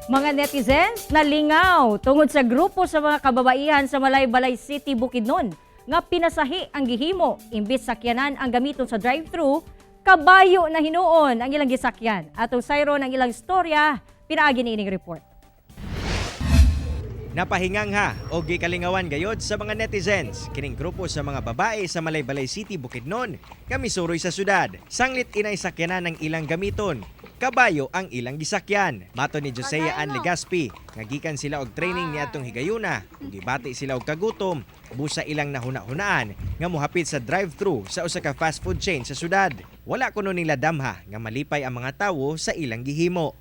Mga netizens nalingaw tungod sa grupo sa mga kababaihan sa Malaybalay City, Bukidnon nga pinasahi ang gihimo. Imbis sakyanan ang gamiton sa drive-thru, kabayo na hinuon ang ilang gisakyan. Atong sayron ang ilang storya pinaagi niining report. Napahingangha o gikalingawan gayod sa mga netizens kining grupo sa mga babae sa Malaybalay City, Bukidnon, nga misuroy sa syudad. Sanglit inay sakyanan ng ilang gamiton, kabayo ang ilang gisakyan. Mato ni Josea Ann Legaspi nga gikan sila og training niadtong higayuna ug gibati sila og kagutom busa ilang nahuna-hunaan nga mohapit sa drive-thru sa usa ka fast food chain sa syudad. Wala kuno nila damha nga malipay ang mga tawo sa ilang gihimo.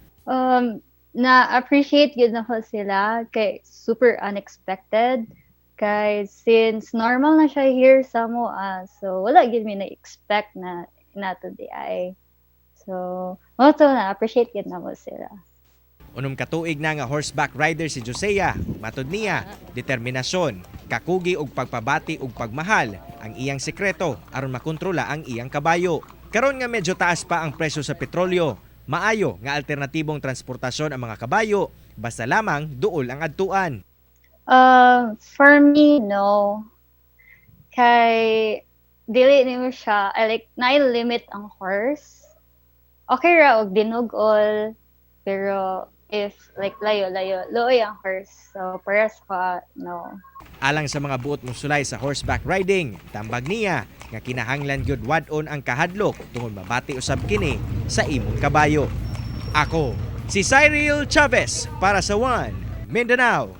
Na-appreciate gyud nako sila kay super unexpected kay since normal na siya here sa amoa, so wala gyud mi na-expect na nato diay. So mao to, na-appreciate gyud namo sila. 6 ka tuig na nga horseback rider si Josea. Matod niya, determinasyon, kakugi ug pagpabati ug pagmahal ang iyang sekreto aron makontrola ang iyang kabayo. Karon nga medyo taas pa ang presyo sa petrolyo, maayo nga alternatibong transportasyon ang mga kabayo basta lamang duol ang adtuan. For me, no. Kay dili nimo siya, I like na limit ang horse. Okay ra og dinugol, pero if like layo-layo, luoy ang horse. So para sa, no. Alang sa mga buot mosulay sa horseback riding, tambag niya nga kinahanglan gyud wad-on ang kahadlok tungod mabati usab kini sa imong kabayo. Ako, si Cyril Chavez para sa One Mindanao.